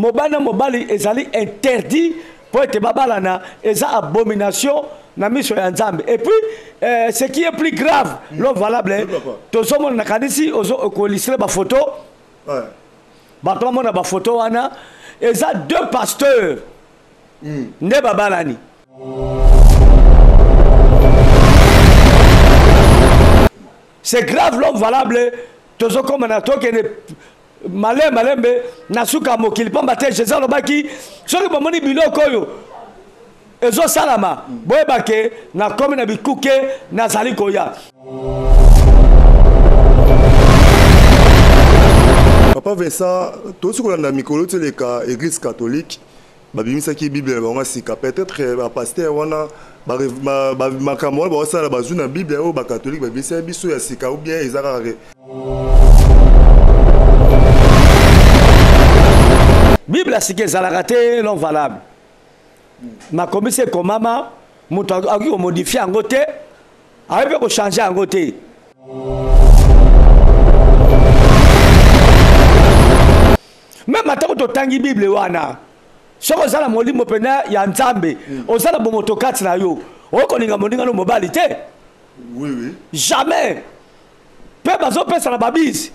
Mobali na mobali ezali interdit mpo ete babalana, eza abomination na miso ya Nzambe. Et puis ce qui est plus grave, l'homme valable, tozomona nakanisi okolisele ba photo. Bato bamona ba photo wana, eza deux pasteurs nde babalani. C'est grave, l'homme valable, tozokoma na tokende malembe malembe na suka ya mokili, pamba te Jésus alobaki soki bomoni biloko oyo ezosalama, boyeba ke nakomi na bikuke, nazali koya. Papa Vincent, tosi kolanda mikolo teleka église catholique babimisaki Bible na bango ya sika. Peut-être ba pasteur wana makambo wana baosala bazwi na Bible oyo ba catholique babimisaki biso ya sika, ou bien eza kaka ke Bible ya sika ezalaka te, non valable. Makomisi ekomama, moto akoki komodifie yango te, akoki mpe kochange yango te. Meme atako totangi Bible wana, soki oza na molimo mpena ya Nzambe, oza na bomoto kati na yo, okolinga moninga no mobali te. Oui, oui. Jamais. Mpe bazopesa na babize.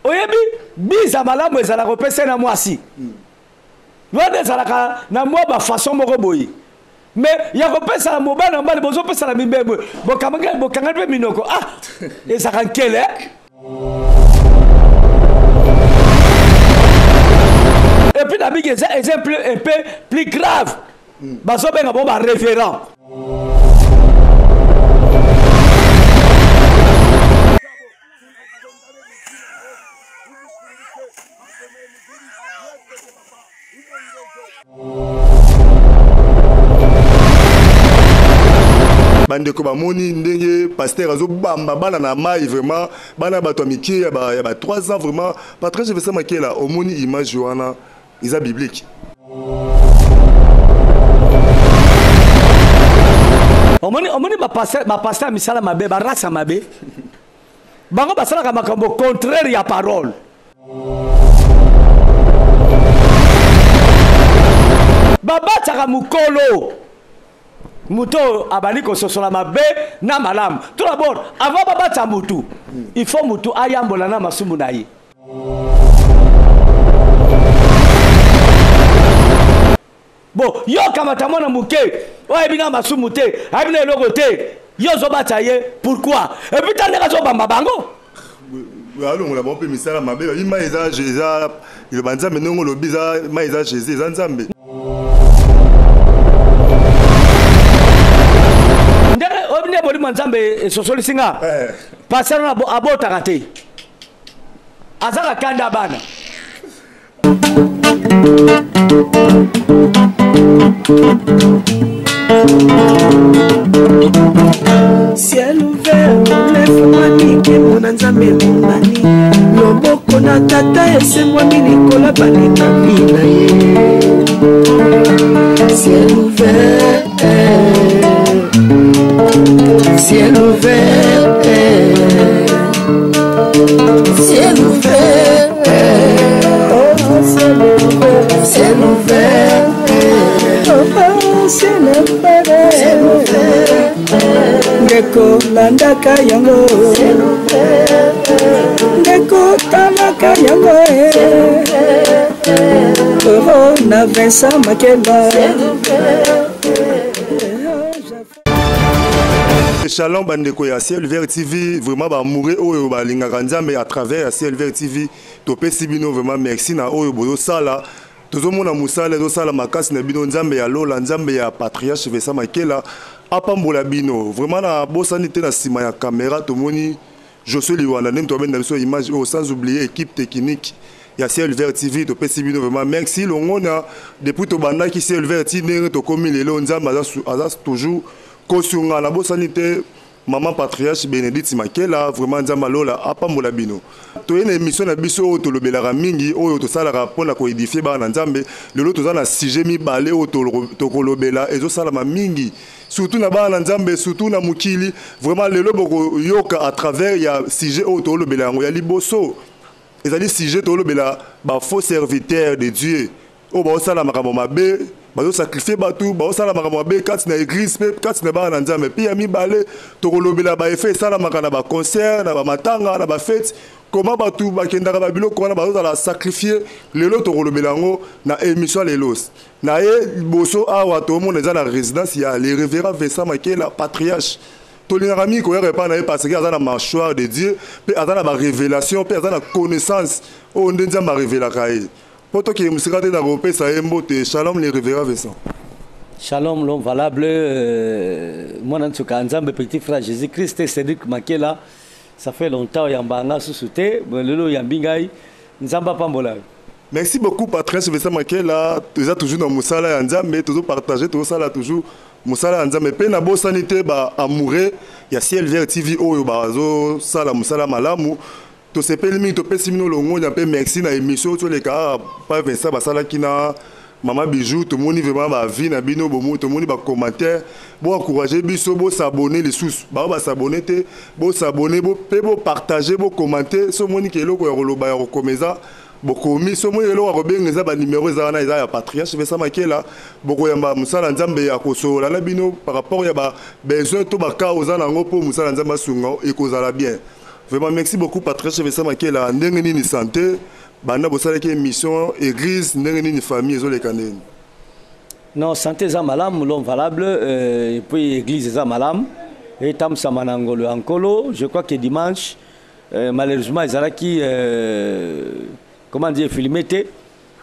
Oyebi, bize ya malamu ezalaka kopesa na mwasi. Wana ezalaka na mwa bafaçon moko boye. Mais ya kopesa na mobali na mobali, bozopesa na mibembe, bokangani mpe minoko. Ah, ezalaka nkele. Et puis na biki eza un peu plus grave. Bazobenga bango ba révérend. Bandeko bamoni ndenge pasteur azobamba bana na mai, vraiment bana bato ya mike ya ba 3 ans, vraiment Patrice Vincent Makela, omoni image wana eza biblique. Omoni ba pasteur, ba pasteur misala mabe, ba race mabe. Bango basalaka makambo contraire ya parole. Babataka mokolo moto oyo abandi kososola mabe na malamu. Tout d'abord, avant babatisa motu, il faut motu ayambola na masumu na ye. Bon, yo kamata mwana moke oyo ayebi na masumu te, ayebi na eloko te, yo ozobatisa ye pourquoi? Et puis tandeka azobamba bango. Alongola bango mpe misala mabe. Babi mai eza liloba Nzambe, ndenge olobi eza mai eza Jésus, eza Nzambe. Ndenge oyebi nde molimo ya Nzambe esosolisi nga. Pasteur wana abotaka te, aza na kanda bana. Ciel ouvert, lefungwami, nkembo na Nzambe emonani, loboko na tata esembwami likolo balingami na ye. Ciel ouvert, ciel ouvert, ciel ouvert, oh, ciel ouvert, ciel ouvert, oh, ciel ouvert, ciel ouvert. Ndeko landaka yango, ndeko talaka yango, oh, na Vincent Makela. Shalom bandeko ya Ciel Vert TV, vraiment ba amoureux oyo balingaka Nzambe à travers ya Ciel Vert TV, topesi bino vraiment merci na oyo bozosala. Tozomona mosala ezosala makasi na bino. Nzambe ya Lola, Nzambe ya Patriarche Vincent Makela apambola bino. Vraiment na bosani te, na nsima ya caméra tomoni Josué Liwanda ndenge tobenda biso image oyo, sans oublier équipe technique ya Ciel Vert TV, topesi bino vraiment merci longona. Depuis tobandaki Ciel Vert TV ndenge tokomi lelo, Nzambe aza toujours kosunga. Na bosani te Maman Patriarche Bénédicte Makela, vraiment Nzambe alola apambola bino. Toye na émission na biso oyo tolobelaka mingi, oyo tosalaka mpona koédifie bana na Nzambe. Lelo toza na sujet mibale oyo tokolobela, ezosalama mingi surtout na bana na Nzambe, surtout na mokili. Vraiment lelo bokoyoka à travers ya sujet oyo tolobela yango. Ya liboso Ezali sujet tolobela ba faux serviteurs de Dieu oyo baosala makambo mabe, bazosacrifie bato, baosala makambo mabe kati na église mpe kati na bana na Nzambe. Mpe ya mibale, tokolobela baeffet esalamaka na baconcert, na bamatanga, na bafete, koma bato bakendaka babiloko wana, bazozala sacrifie. Lelo tokolobela yango na émission. Lelo na ye liboso awa, tomona eza na résidence ya le révérend Vincent Makela, patriarche. Tolingaka mingi koyaka epai na ye parce que aza na mâchoire de Dieu, mpe aza na barévélation, mpe aza na connaissance oyo nde Nzambe arévélaka ye. Mpo tokende mosika te, na kopesa ye mbote. Shalom, le révérend Vincent. Shalom, l'homme valable, mwana nsuka Nzambe, petit frère Jésus Christ Cédric Makela. Ça fait longtemps oyamba nga susu te. Lelo oyambi ngai, Nzambe apambola yo. Merci beaucoup, patriarche Vincent Makela. Toza toujours na mosala ya Nzambe, tozopartage, tozosala toujours mosala ya Nzambe. Mpe nabosani te baamoureux ya Ciel Vert TV oyo bazosala mosala malamu. Tosepeli mingi, topesi bino longonya mpe merci na émission oyo toleka awa. Pa Vincent basalaki na Mama Bijou, tomoni vraiment baavis na bino, tomoni bacommentaire. Boencourage biso, bosabonner lisusu. Bao basabonner te, bosabonner mpe bopartage, bocommenter. So omoni ke eloko ya koloba, ya kokoma, eza bokomi. So omoni eloko ya kobenga, eza banimero eza wana, eza ya patriarche Vincent Makela. Bokoyamba mosala Nzambe ya kosolola na bino par rapport ya babesoin to baka oza nango, mpo mosala Nzambe asunga, ekozala bien vraiment. Merci beaucoup, patriarche Vincent Makela. Ndenge nini santé banda bosalaki émission? Église ndenge nini? Famille ezoleka ndenge? Non, santé eza malamu, l'homme valable, et puis église eza malamu, etambwisama na ngolo ya Nkolo. Je crois que dimanche, malheureusement ezalaki, comment dire, filmé te,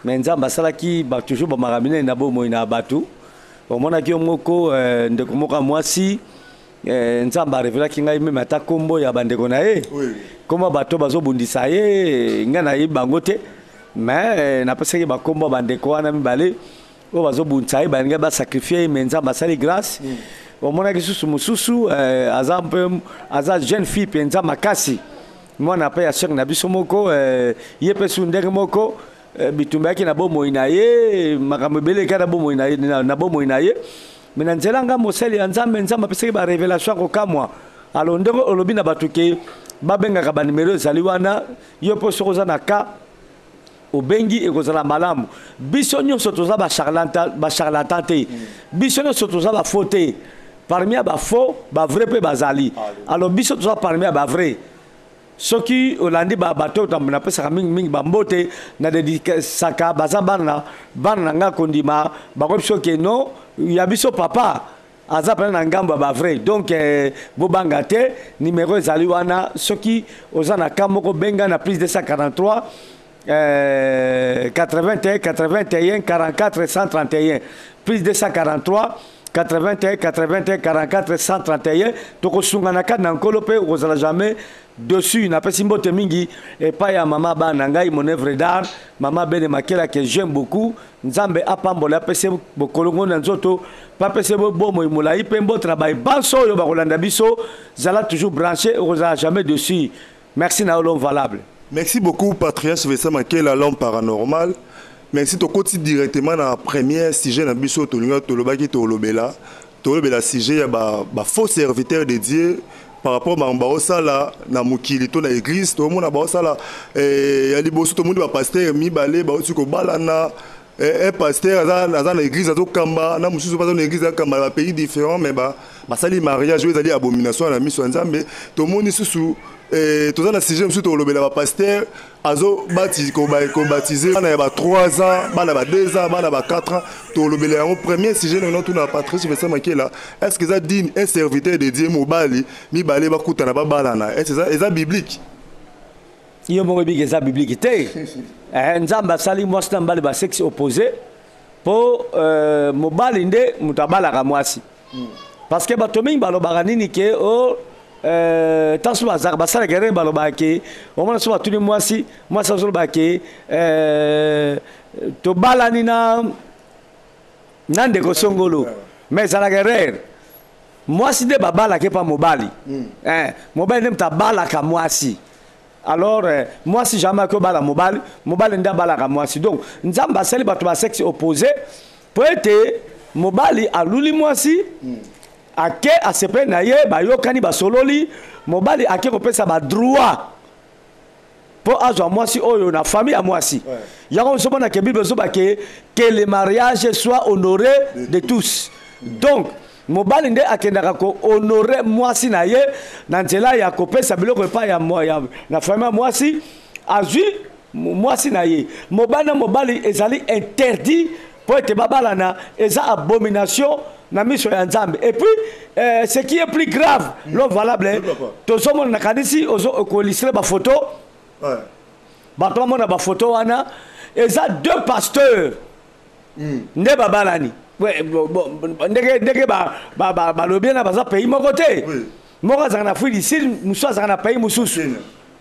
mais Nzambe asalaki ba, toujours bamakambo minene na bomoi na bato. Omonaki yo moko, ndeko moko ya mwasi, Nzambe arevelaki ngai même ata nkombo ya bandeko na ye, kombo bato bazobundisa ye. Ngai nayebi bango te, mais napesaki bakombo ya bandeko wana mibale oyo bazobundisa ye, balingi basacrifie ye, mais Nzambe asali grâce. Omonaki susu mosusu, aza mpe, aza jeune fille mpenza makasi, mwana mpe ya sœur na biso moko, ye mpe su ndenge moko, bitumba yaki na bomoi na ye, makambo ebele eka na bomoi na ye, na bomoi na ye. Mais na nzela nga mosali ya Nzambe, Nzambe apesaki barévélation ya kokamwa. Alors ndenge olobi na bato ke babengaka, banimero ezali wana. Yo mpo soki oza na ka, obengi, ekozala malamu. Biso nyonso toza bacharlatan te, biso nyonso toza bafaux te. Parmi ya bafaux, bavrai mpe bazali. Alors biso toza parmi ya bavrai. Soki olandi bato oyo napesaka mingimingi bambote na dedikasaka, baza bana na nga kondima, bakoyebi biso ke non, ya biso papa aza mpena na ngambo ya bavrai. Donc bobanga te, numéro ezali wana. Soki oza na ka moko, benga na plus 243 81 81 44 131, plus 243 81 81 44 131. Tokosunga na kati na Nkolo mpe okozala jamais déçu. Napesi mbote mingi epai ya mama bana ngai, mon œuvre d'art, mama Bene Makela, que j'aime beaucoup. Nzambe apambola, apesi bokolongo na nzoto mpe apesi bomoi molai. Mpe mbote na baye banso oyo bakolanda biso. Zala toujours branché, okozala jamais déçu. Merci na yo, l'homme valable. Merci beaucoup, patriarche Vincent Makela, l'homme paranormal. Merci. Tokoti directement na premier sujet na biso. Tolinga tolobaki, tolobela sujet ya ba faux serviteur de Dieu par rapport makambo baosala na mokili to na église. Tomona baosala ya liboso, tomoni bapasteur mibale bauti kobalana. Un pasteur aza na église azokamba, na mosusu aza na église akamba, na bapays différent, mais basali mariage oyo ezali abomination na miso ya Nzambe. Tomoni susu, toza na sujet mosusu, tolobela bapasteur azobaptize bana ya ba 3 ans, bana ba 2 ans, bana ba 4 ans. Tolobela yango. Premier sujet nano, tuna patriarche Vincent Makela: est ce que eza digne, un serviteur de Dieu, mobali mibale bakutana, babalana? Est ce eza biblique? Yo moko ebiki, eza biblique te. Nzambe asali mwasi na mobali basexe opposé mpo mobali nde moto abalaka mwasi, parce que bato mingi balobaka nini ke o ntango so bazalaka basalaka erreur, balobaka ke omona so batuni mwasi, mwasi azoloba ke tobalani na ndeko songolo, mais ezalaka erreur. Mwasi nde babalaka epa mobali. Mobali nde moto abalaka mwasi. Alors mwasi jamais akoki obala mobali, mobali nde abalaka mwasi. Donc Nzambe asali bato basexe opposé mpo ete mobali aluli mwasi, ake asepeli na ye, bayokani, basololi, mobali ake kopesa badroit. Mpo azwa mwasi oyo na famille ya mwasi. Yango ozomona ke Bible ezoba ke que le mariage soit honoré de tous. Donc mobali nde akendaka kohonore mwasi na ye na nzela ya kopesa biloko epai ya, ya, na famille ya mwasi. Azwi mwasi na ye. Mobali na mobali ezali interdit mpo ete babalana, eza abomination na miso ya Nzambe. Et puis ce qui est plus grave, l'homme valable, tozomona, nakanisi okolisile bafoto, bato bamona bafoto wana, eza deux pasteurs nde babalani. Ndenge ndenge balobi na baza pays moko te, moko azalaka na Afrique du Sud, mosusu azalaka na pays mosusu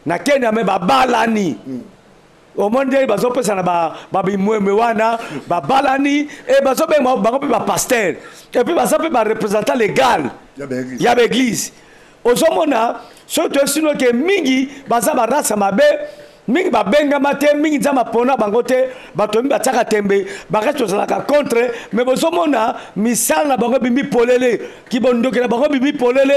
na Kenya, me babalani. Omoni ndenge bazopesa na babimwemwe wana, babalani e bazobenga bango mpe bapasteur, et puis baza mpe bareprésentant légal ya baeglise. Ozomona soki toyesino ke mingi baza barasa mabe, mingi babengama te, mingi Nzambe apona bango te. Bato mingi batiaka tembe, bakasi tozalaka contre, mais bozomona misala na bango ebimi polele, kibondoki na bango ebimi polele,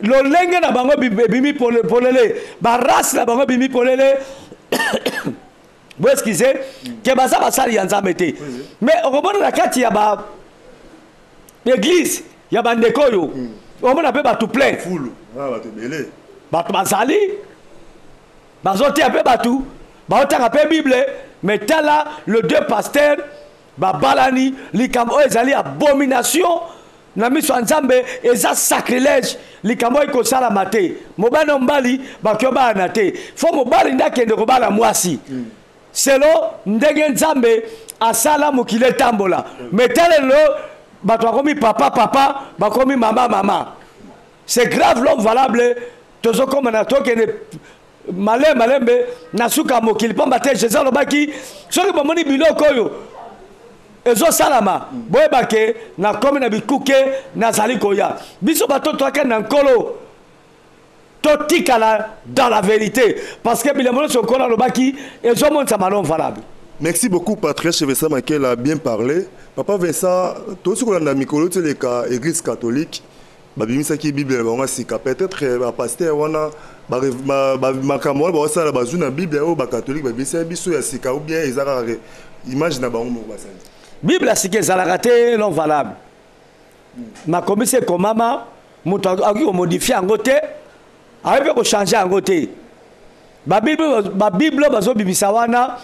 lolenge na bango ebimi polele, barase na bango ebimi polele. Bo excuse ke baza basali ya Nzambe te, mais okomona na kati ya ba église ya bandeko oyo, omona mpe bato plein, bato bazali bazoteya mpe bato baotanga mpe Bible. Mais tala, le deux pasteurs babalani. Likambo oyo ezali abomination na miso ya Nzambe, eza sacrilège. Likambo oyo ekosalama te. Mobali na mobali bakoki obalana te. Fo mobali nde akende kobala mwasi selon ndenge Nzambe asala mokili etambola. Mais tala lelo, bato bakomi papa papa, bakomi mama mama. C'est grave, l'homme valable. Tozokoma na tokende malembe malembe na suka ya mokili, pamba te Jésus alobaki: soki bomoni biloko oyo ezosalama, boyeba ke nakomi na bikuke, nazali koya. Biso bato toakende na Nkolo, totikala dans la vérité, parce que bilembo nyonso Nkolo alobaki ezomonisa malon valable. Merci beaucoup, Patrice Vincent Makel a bien parlé. Papa Vincent, tosi kolanda mikolo teleka, église catholique babimisaki Bible na bango sika. Peut-être bapasteur wana, makambo wana baosala, bazwi na Bible oyo bacatholique babimisaki biso ya sika, ou bien eza kaka image na bango moko basali? Bible ya sika ezalaka te, non valable. Makomisi ekomama, moto akoki komodifie yango te, akoki mpe kochange yango te. Babible bazobimisa wana,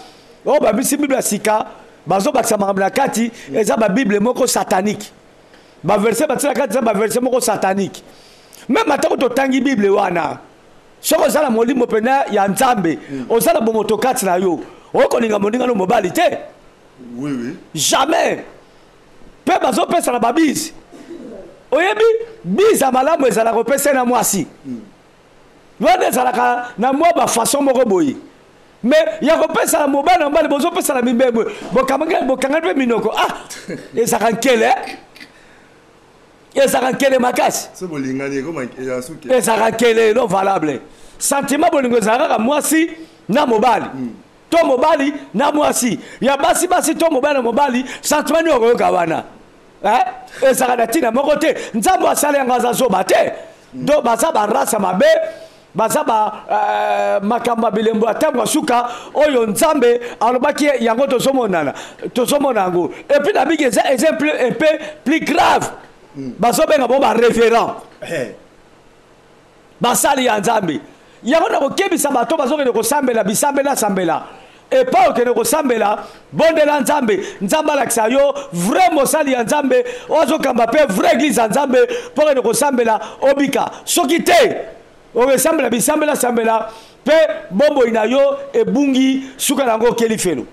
oyo babimisi Bible ya sika, bazobakisa makambo na kati, eza babible moko satanique. Baverset batia na kati eza baverset moko satanique. Même atako totangi Bible wana, soki oza na molimo mpena ya Nzambe, oza na bomoto kati na yo, okolinga moninga no mobali te. Oui. Jamais. Mpe bazopesa na babise. Oyebi, bise ya malamu ezalaka kopesa na mwasi wana, ezalaka na mwa bafaçon moko boye. Mais ya kopesa na mobali na mobali, bozopesa na mibembe, bokangani mpe minoko. Ah, ezalaka nkele, ezalaka nkele makasi. Ezalaka nkele non valable. Sentiment bolingo ezalaka kaka mwasi na mobali to mobali na mwasi, ya basi basi to mobali na mobali. Sentiment nini okoyoka wana? Ezalaka na ntina moko te. Nzambe asala yango, aza zoba te. Donc baza barasa mabe, baza ba makambo ya bilembo ya ntango ya suka oyo Nzambe alobaki, yango tozomonana, tozomona yango. Et puis na biki eza un peu plus grave, bazobenga bango barévérend, basali ya Nzambe. Yango na kokebisa bato bazokende kosambela bisambela sambela. Epai okende kosambela, bondela Nzambe, Nzambe alakisa yo vrai mosali ya Nzambe oyo azokamba mpe vrai église ya Nzambe, mpo okende kosambela obika. Soki te, okesambela bisambela sambela mpe bomoi na yo ebungi, suka na yango okeli felo.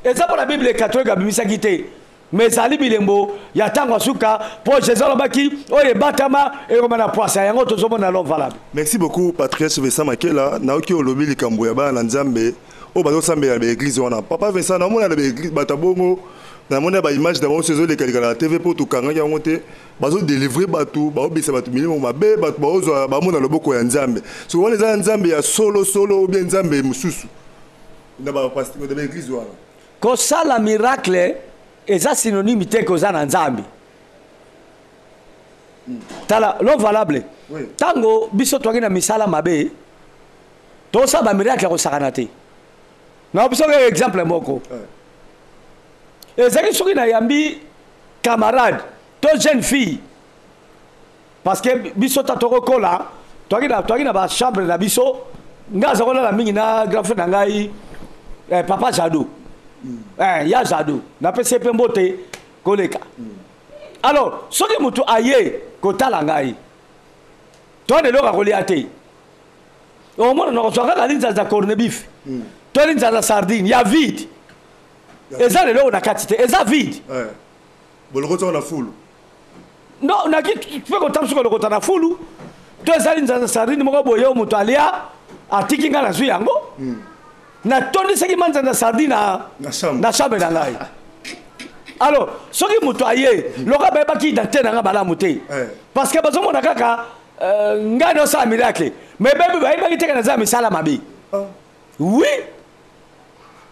Eza mpo na Bible catholique abimisaki te, mais ezali bilembo ya ntango ya suka, mpo Jésus alobaki oyo ebatama ekoma na pwasa. Yango tozomona, l'homme valable. Merci beaucoup, Patrice Vincent Makela. Naoki olobi likambo ya bana na Nzambe oyo bazosambela na baeglise wana. Papa Vincent, naomona na baeglise bato ya bongo, namoni baimage na bango so ezolekaleka na TV, mpo tokangaki yango te. Bazodélivre bato, baobisa bato milimo mabe, bato baozwa, bamona loboko ya Nzambe. So wana eza Nzambe ya solo solo ou bien Nzambe mosusu na baeglise wana? Kosala miracle eza synonyme te koza na Nzambe. Tala, l'homme valable, ntango biso twaki na misala mabe. Tosala bamiracle ya kosakana te. Na biso kaka exemple moko. Ezalaki soki nayambi camarade to jeune fille, parce que biso ta tokokola, toyaki na bachambre na biso. Ngai aza kolala mingi na grand frère na ngai, papa Jado. Ya Jado, napesi ye mpe mbote koleka. Alors soki moto aye kotala ngai, towana eloko akolia te, omona nakozwa kaka linzanza corned-beef to linzanza sardine ya vide, eza na eloko na kati te, eza vide. Bolokoti na fulu? Non, naki mpe kotambusa kolokota na fulu to ezali nzanza sardine moko boye oyo moto alia atiki, ngai nazwi yango, natondisaki manzanza sardine na chambre na ngai. Alors soki moto aye, loka bayebaki identité na ngai malamu te, parce que bazomona kaka ngai naosala miracle, mais bebi bayebaki teke naza misala mabe. Oui,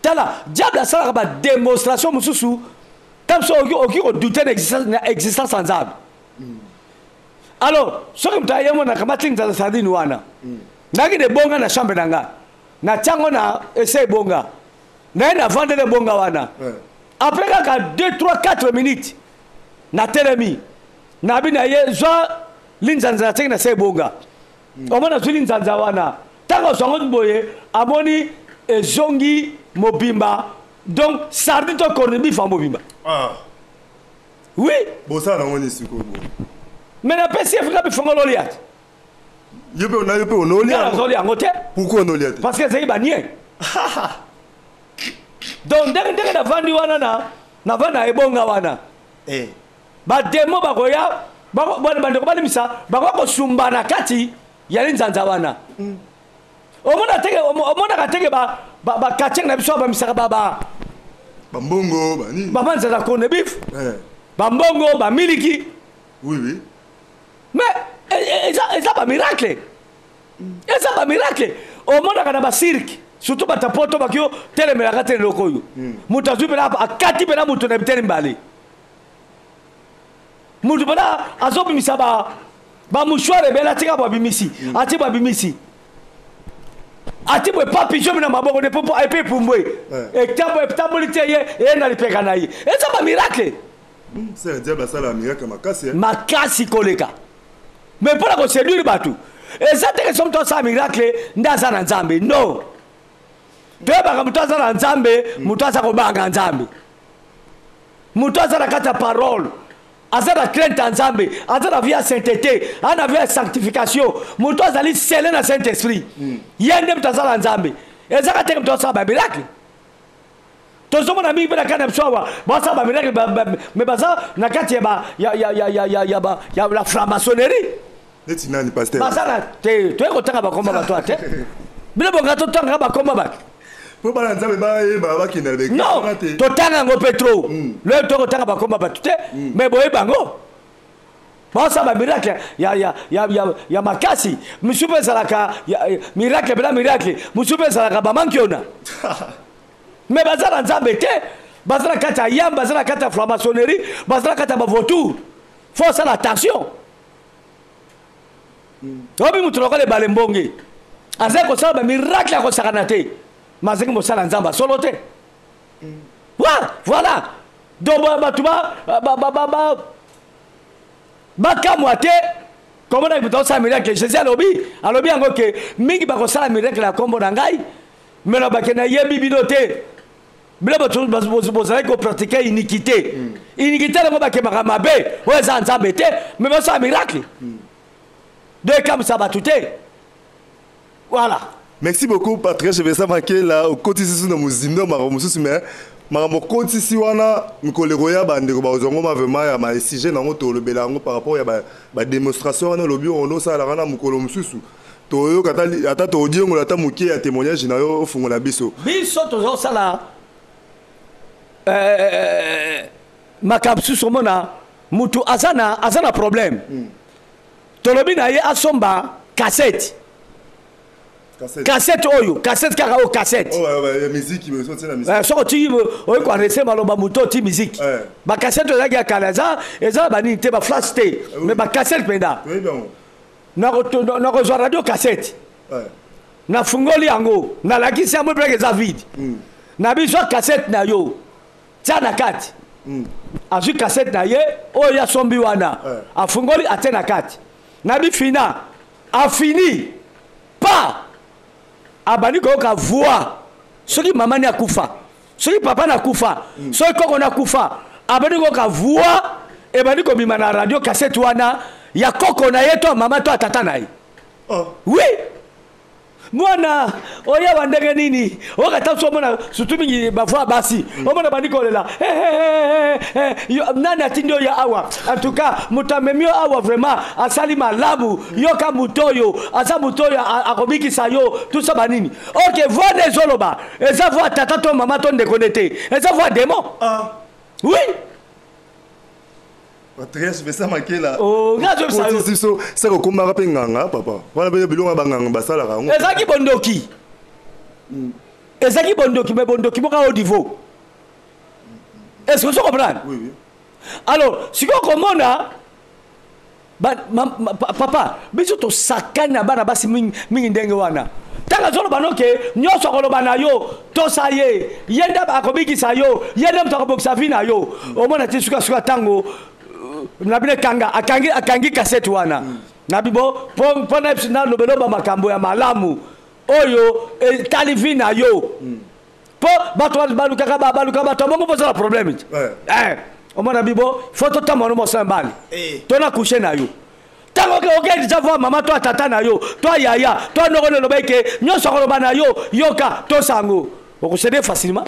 tala, diable asalaka badémonstration mosusu ntango so okoki kodouter na existence ya Nzambe. Alors soki moto aye, monaka matiki nzala sardine wana, nayaki na ebonga na chambre na ngai, natiango na ese ebonga naye, navandeli ebonga wana. Après kaka 2 3 4 minutes, natelemi, nabi na ye: "Zwa linzanza natiaki na se ebonga." Omona, azwi linzanza wana, ntango azwango boye, amoni ezongi mobimba, donc sardine to corned-beef ya mobimba. Oui. Bosala nango nini sikoyo bo? Mais napesi ye fika bifongolo olia te. Yo mpe na yo mpe onolia? Nazolia yango te. Pourquoi onolia te? Parce que ezali banie. Donc ndenge navandi wana, na navandi na ebonga wana, badémons bakoya, bandeko balimisa, bakoya kosumba na kati ya linzanza wana. Omona teke, omonaka teke bakatienge na biso bamisaka ba Bambongo banini? Bamanzanza corned-beef, bambongo, bamiliki. oui oui Mais eza bamiracle, eza bamiracle. Omonaka na bacirque, surtout bato poto, baki yo telemelaka te eloko oyo moto azwi mpena, akati mpena moto na biteni mibale, moto mpena azobimisa bamouchoir ebele, atika babimisi, ati babimisi, ati boye pa pigeon na maboko ne popo epe epumbwe, etamboli te, ye eye na lipeka na ye. Eza bamiracle. C'est diable asala miracle makasi. Makasi koleka. Mais mpona koséduire bato, eza teke so moto asala miracle nde aza na Nzambe. Non, toyebaka moto aza na Nzambe, moto aza kobanga Nzambe, moto aza na kati ya parole, aza na crainte ya Nzambe, aza na vie ya sainteté, aza na vie ya sanctification, moto azali scellé na Saint Esprit, ye nde moto aza na Nzambe. Ezaka teke moto asala bamiracle. Tozomona mingi mpe na kati na biso awa, basala bamiracle, mais baza na kati ya la franc-maçonnerie. Neti nani, pasteur? Baza na te. Toye kotanga bakomba bato te, bino bonga totangaka bakomba bato. Mpo bana Nzambe bayeba, bakenda. Non, totanga yango mpe trop loyebi, toye kotanga bakomba bato te, mais boyeba yango, basala bamiracle ya makasi. Mosusu mpe ezalaka miracle mpena miracle, mosusu mpe ezalaka bamankiona, mais baza na Nzambe te, baza na kati ya yambe, baza na kati ya franc-maçonnerie, baza na kati ya bavautour. Faut osala attention. Obi moto lokola ebale mbonge azali kosala bamiracle ya kosakana te, mazangi mosala Nzambe asolo te. Wa voilà, donc bato bakamwa te komona moto akosala miracle. Jésus alobi yango ke mingi bakosala miracle ya nkombo na ngai, mais nabake nayebi bino te, bino bato bozalaki kopratiquer iniquité. Iniquité yango bakemaka mabe oyo eza Nzambe te, mais basala miracle do ekamwisa bato te. Voilà. Merci beaucoup, patriarche Vincent Makela. Okotisi su na mozindo makambo mosusu, mais makambo okotisi wana, mikolo ekoya, bandeko bazwa ngo ma vraiment ya masujet nango, tolobela yango par rapport ya badémonstration wana olobi oyo osalaka na mokolo mosusu. Toyoka ata todiongola ata moke ya témoignage na yo, ofungola biso. Biso tozosala makambo susu. Omona mutu aza na problème, tolobi na ye asomba cassette. Cassette oyo, cassette kaka oyo, cassette. Soki otiki oyi koenregistrer maloba moto, oti musique. Bacassette oyo ezalaki ya kala, eza na banini te, baflash te, mais bacassette mpenza. Nakozwa radio cassette. Nafungoli yango, nalakisi yango plaque eza vide. Na biso cassette na yo tia na kati. Azwi cassette na ye oyo asombi wana, afungoli, atie na kati. Na bifina afini pa abandi koyoka voix. Soki mama ni akufa, soki papa nakufa, soki koko nakufa, abandi koyoka voix ebandi kobima na radio cassette wana ya koko na ye to ya mama to ya tata na ye. Oh. Oui, mwana oyeba ndenge nini okata so omona surtout mingi bavoix basi, omona bandi kolela: "Eh, eh, eh, eh, nani atindi oyo awa? En tout cas moto amemi yo awa vraiment asali malamu. Yoka, moto oyo aza moto oyo akobikisa yo." Tout ça banini. Ok, voix nde ezoloba eza voix tata to mama to ndeko nde te, eza voix démon. Ah. Oui. Patrice Vincent Makela. Oh, nga azobisa yo. Otisi biso saka okomaka mpe nganga papa wana mpe biloko ya banganga basalaka yango. Ezalaki bondoki, ezalaki bondoki, mais bondoki moko au niveau. Est ce que ozo comprendre? Oui. Alors sikoyo komona papa, biso tosakani na bana basi mingi, mingi ndenge wana. Ntango azoloba noke nyonso akoloba na yo, tosa ye, ye nde akobikisa yo, ye nde moto akobokisa vie na yo. Omona ti sukasuka ntango na bino ekanga, akangi, akangi cassette wana na bibo mpo na biso nalobela ba makambo ya malamu oyo etali vie na yo, mpo bato balukaka, baluka bato ya bongo mpo ozala problème te. Omona bibo fo totambola no mosala mbali to na couche na yo. Ntango oke deja voir mama to atata na yo to ayaya to anoko nde oloba eke nyonso akoloba na yo, yoka, tosango okocéder facilement.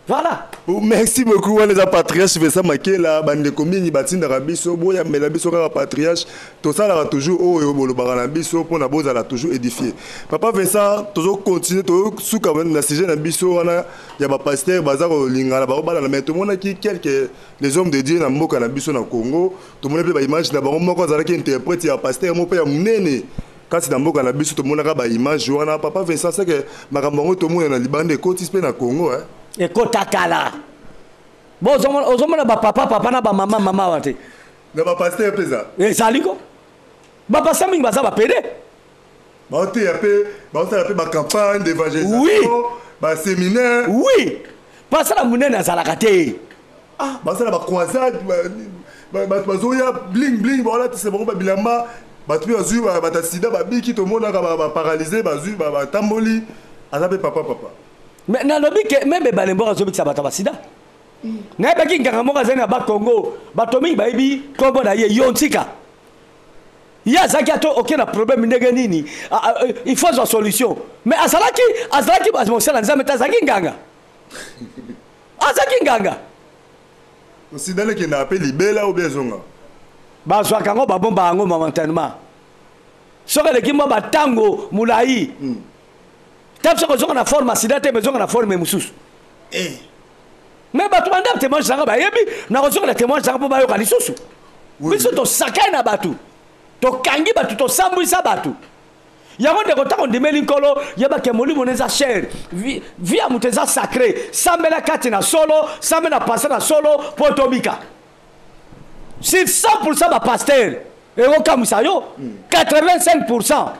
Voilà. Oh, merci beaucoup. Wana eza Patriarche Vincent Makela. Bandeko mingi batindaka biso, boyambela biso kaka patriarche. Tosalaka toujours oyo bolobaka na biso mpona bozala toujours édifié. Papa Vincent, tozocontinue, tozosuka na sujet na biso wana ya bapasteur baza kolingana, bakobalana. Mais tomonaki quelques les hommes de Dieu na mboka na biso na Congo, tomoni mpe baimage na bango. Moko azalaki interprète ya pasteur moko mpe ya monene kasi na mboka na biso. Tomonaka baimage wana, papa Vincent. Seke makambo yango tomona na libanda ekotisi mpe na Congo, eh? Ekota kala. Bo ozomona bapapa papa na bamama mama awa te. Na bapasteur mpenza. Ezali ko bapasteur mingi baza bapédés. Baoteya mpe, baosala mpe bacampagne d'évangélisation, baséminaire. Oui, pasteur na monene azalaka te. Ah, basala bacroisade, bato bazoya bling bling, baolatisa bango babilamba, bato mpe bazwi bato ya sida babiki, tomonaka baparalyse bazwi batamboli, aza mpe papa papa. Mais nalobi ke même ebale mboka azobikisa bato ya basida. Nayebaki nganga moko azali na Bakongo, bato mingi bayebi nkombo na ye, yo ntika ye azalaki ata oke na problème ndenge nini, il faut azwa solution. Mais azalaki mosala Nzambe te, azalaki nganga, azalaki nganga. Sida lekendaka mpe libela ou bien ezonga? Bazwaka yango, babomba yango momentanément. Soki eleki mwa batango molai, ta biso kozonga na forme ya sida te, bezonga na forme mosusu. Mais bato banda témoignage nanga bayebi, nakozonga na témoignage nanga mpo bayoka lisusu. Biso tosakai na bato, tokangi bato, tosambwisa bato yango. Ndeko, ntango ndimeli Nkolo, yebake molimo na eza cher, vie ya moto eza sacré. Sambela kati na solo, sambe na pase na solo mpo tobika. Sur 100 bapasteur, ekokamwisa yo, 85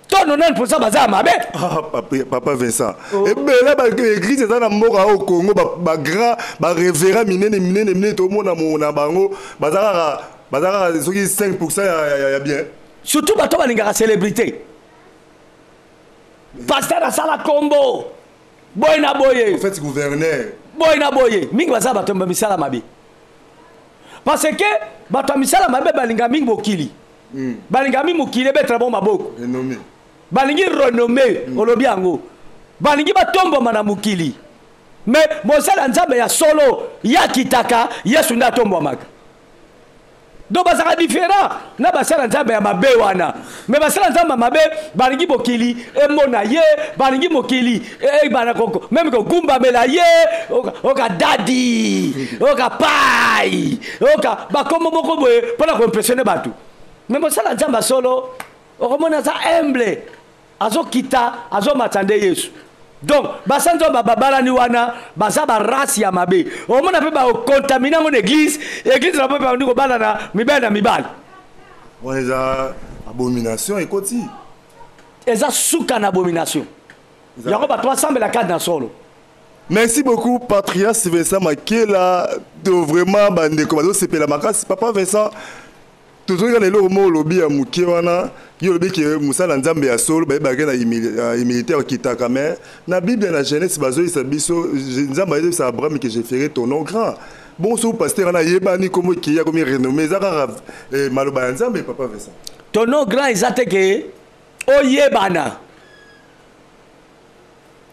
to 90 baza ya mabe. Ah, papa Vincent, ebele baéglise eza na mboka oyo Congo, bagrand barévérend minene minene minene, tomona na bango baza kaka soki 5 ya bien. Surtout bato balingaka célébrité, pasteur asala kombo boye na boye. En fait, gouverneur. Boye na boye, mingi baza bato ya misala mabe, parce que bato ya misala mabe balinga mingi mokili, balinga mingi mokili ebetela bango maboko. Renommé. Balingi renommé, olobi yango, balingi batomboma na mokili. Mais mosala ya Nzambe ya solo, ye akitaka, Yesu nde atombwamaka. Donc bazalaka différent na basala Nzambe ya mabe wana. Mais basala Nzambe ya mabe balingi mokili emona ye, balingi mokili ebana même kogumbamela ye, oka dadi, oka pai, oka bakombo moko boye mpona koimpressionner bato. Mais mosala Nzambe ya solo, okomona aza humble, azokita, azomata nde Yesu. Donc basala Nzambe babalani wana baza barace ya mabe. Omona mpe bakocontaminer yango na église, église na mpe bandi kobalana mibali na mibali. Wana eza abomination ekoti. Eza suka na abomination. Yango bato basambela kati na solo. Merci beaucoup Patrias Vincent Makela to vraiment bandeko bazosepela makasi. Papa Vincent, tozongi kaka na eloko moko olobi ya moke wana. Yo olobi ke mosala ya Nzambe ya solo bayebaka na humilité akitaka, mais na Bible na Genèse bazoyisa biso, Nzambe ayebisa Abraham que je ferai ton nom grand. Bon, so pasteur wana ayebani kombo ekei akomi renommé, eza kaka maloba ya Nzambe. Papa Vincent, ton nom grand eza te ke oyebana.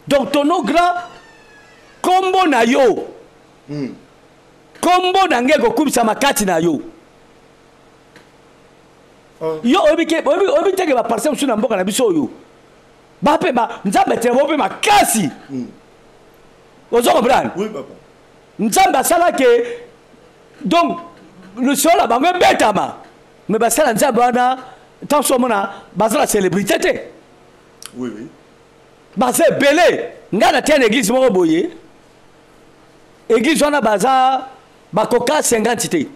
Donc ton nom grand, kombo na yo, kombo na ngai ekokumisama kati na yo. Yo oyebi ke, oyebi te ke baparcelle mosusu na mboka na biso oyo bape ba Nzambe te bope makasi. Ozo comprendre? Oui, papa. Nzambe asala ke donc lisolo na bango ebetama, mais basala Nzambe wana ntango so omona baza na célébrité te. Oui, oui. Baza ebele. Ngai na tia na église moko boye, église wana baza bakoka 50 te.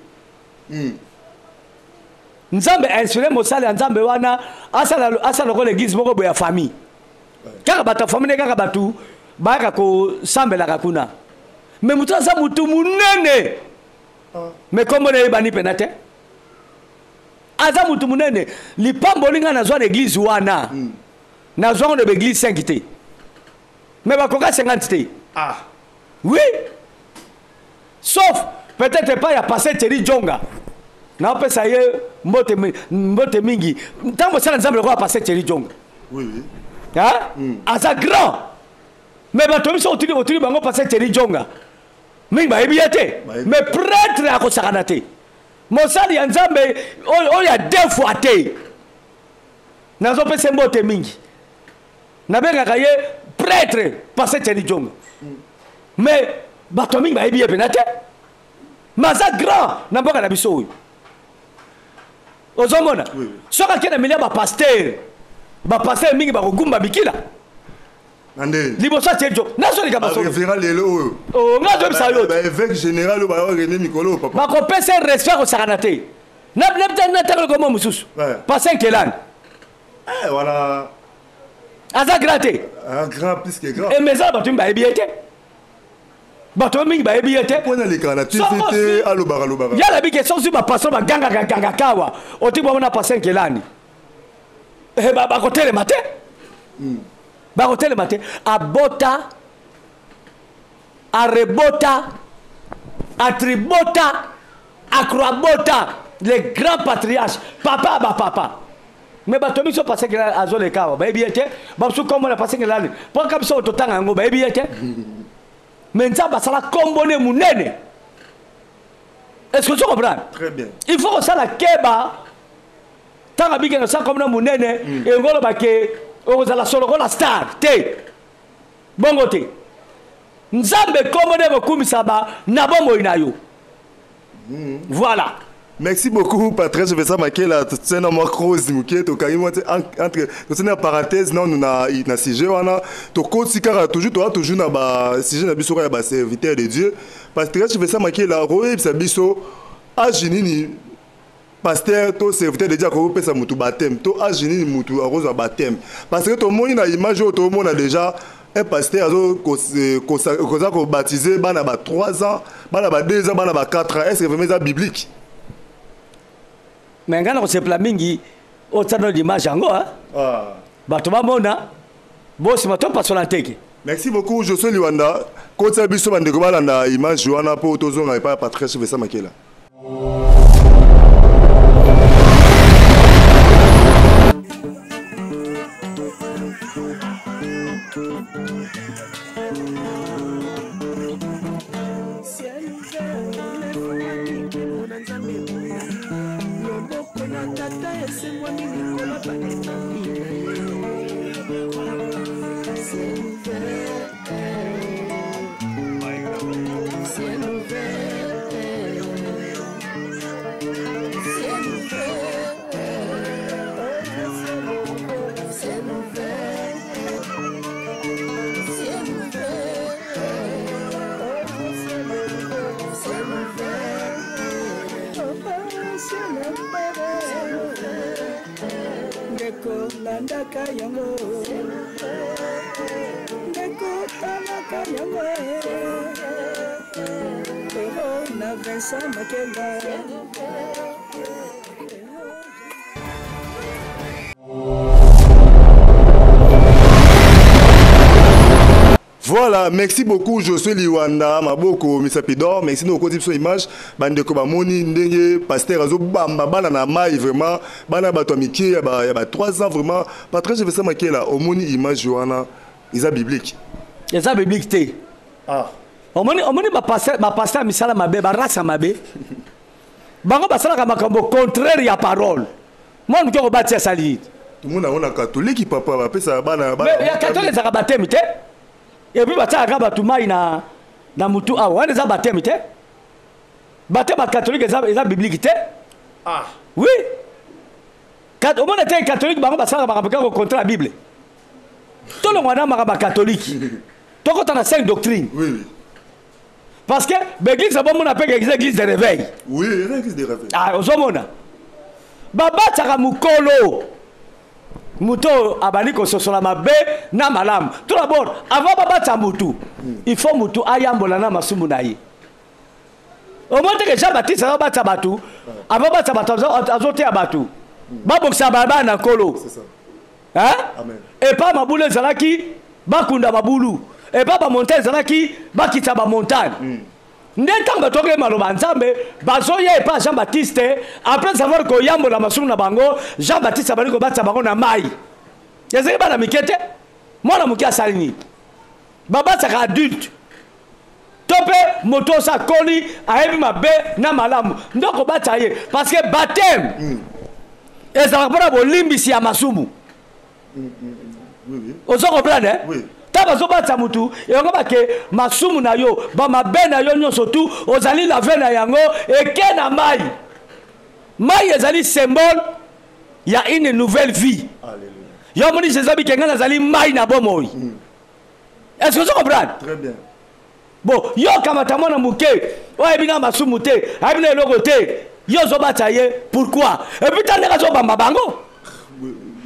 Nzambe inspiré mosali ya Nzambe wana asala lokola église moko boye ya famille. Kaka bato ya famille, kaka bato bayaka kosambelaka kuna. Mais moto aza motu monene, mais kombo na eyebani mpena te. Aza motu monene. Lipamboli ngai nazwa na église wana, nazwa ngo na baeglise 5 te, mais bakoka 50 te. Oui, sauf peut-être epai ya pasteur Thierry Djonga, naopesa ye mbote, mbote mingi. Ntango bosala Nzambe lokola pasteur Thierry Djonga, Oui, oui. Hein? Aza grand, mais bato biso otuli otuli bango pasteur Thierry Djonga mingi bayebi ye te. Bayebi. Mais prêtre akosakana te, mosali ya Nzambe oyo oyo ya deux fois te. Nazopesa mbote mingi, nabengaka ye prêtre pasteur Thierry Djonga, mais bato mingi bayebi ye mpena te. Mais aza grand na mboka na biso oyo, ozomona. Oui, oui. Soki ake na milia bapasteur, bapasteur mingi bakogumba bikila. Na ndeni? Liboso atie jo nazoleka masolo. Barévérend lelo oyo. Oh, nga azoyebisa yo te. Baévêque général oyo baorene mikolo oyo, papa. Bakopesa respect kosakana te. Natangela komo mosusu. Pasteur Nkelani. Eh, wana. Aza grand te. Un grand plus que grand. E mais eza bato mingi bayebi ye te, bato mingi bayebi ye te. Mpona alekaka na TV te, alobaka alobaka. Yala bike soki bapasteur bagangaka gangaka awa, otiki bamona pasteur Nkelani, bakotelema te, bakotelema te. Abota, arebota, atribota, acroabota, le grand patriarche, papa bapapa. Mais bato biso pasteur Nkelani azoleka awa bayebi ye te. Bamosusu kombo na pasteur Nkelani mpo kaka biso totanga yango, bayebi ye te. Mais Nzambe asala kombo ne monene. Est ce que tu comprends? Très bien. Il faut kosala keba ntango abikena osala kombo na monene, engo oloba ke okozala solo lokola star te. Bongo te. Nzambe kombo nde ekokumisa ba na bomoi na yo. Voilà. Merci beaucoup Patrice Vincent Makela. Totiena mwa croise moke, tokangi mwa te entre totiena parenthèse nanu na sujet wana. Tokoti kaka toujours, toza toujours na ba sujet na biso kaka ya ba serviteur de Dieu. Patrice Vincent Makela, koyebisa biso age nini pasteur to serviteur de Dieu akopesa mutu baptême, to age nini mutu akozwa baptême? Parce que tomoni na image oyo, tomona déjà un pasteur azo koza kobaptiser bana ba 3 ans, bana ba 2 ans, bana ba 4 ans. Est ce que vraiment eza biblique? Mais ngai na kosepela mingi otia no image yango, hein? Bato bamona bosima topasola nteke. Merci beaucoup Josué Liwanda. Kotia biso bandeko balanda image wana mpo tozonga epai ya Patrice Vincent Makela. Ciel ouvert, efungwami, nkembo na Nzambe emonani. Loboko na Tata esengwami likolo balekami na ye. Ciel ouvert, ciel ouvert, ciel ouvert, ciel ouvert, ciel ouvert, ciel ouvert, ciel ouvert. Ndeko, landaka yango. Ndeko, talaka yango. Pero na Vincent Makela. Voilà, merci beaucoup Josué Liwanda, Maboko, Misapidor, merci nous okoti biso image, bandeko bamoni ndenge pasteur azo bamba bana na mai vraiment, bana bato ya mike ya ba 3 ans vraiment, Patrice Vincent Makela omoni image wana eza biblique. Eza biblique te. Ah. Omoni omoni ba pasteur ba pasteur misala mabe, ba race mabe. Bango basalaka makambo contraire ya parole. Mwana moke okobatia asali. Tout le monde a catholique papa, bapesa bana bana. Mais ya catholique ezalaka baptême te. Et puis batiaka bato mai na na mutu awa, wana eza baptême te. Baptême ya catholique eza eza biblique te. Ah. Oui. Omona te catholique bango basalaka makambo kaka contre la Bible. Tolongwa na makambo ya catholique. Tokota na cinq doctrines. Oui, oui. Parce que l'église bomona pe eza église de réveil. Oui, eza église de réveil. Ah, ozomona. Babataka mukolo. Moto oyo abandi kososola mabe na malamu. Tout d'abord, avant babatisa mutu, il faut mutu ayambola na masumu na ye. Omoni te ke Jean Baptiste azobatisa bato, avant batisa bato azoteya bato. Babongisa balabala na Nkolo. C'est ça. Hein? Amen. Epa mabulu ezalaki bakunda mabulu. Epa ba montagne ezalaki bakitisa ba montagne. Nde ntango bato bakei maloba Nzambe bazoya epa Jean Baptiste, après avoir koyambola masumu na bango, Jean Baptiste abandi kobatisa bango na mai. Ezalaki bana mike te. Mwana moke asali nini? Babatisaka adulte. To mpe moto oyo akoli ayebi mabe na malamu nde okobatisa ye, parce que baptême ezalaka mpona bolimbisi ya masumu. Ozo comprendre, eh? Oui. Ntango bazobatisa mutu yango bake masumu na yo bamabe na yo nyonso tu ozali lave na yango eke na mai. Mai ezali symbole ya une nouvelle vie. Alléluia. Yo omoni Jésus abike ngai nazali mai na bomoi. Est-ce que ozo comprendre? Très bien. Bon, yo kamata mwana moke oyo ayebi na masumu te, ayebi na eloko te, yo ozobatisa ye pourquoi? Et puis tandeka azobamba bango.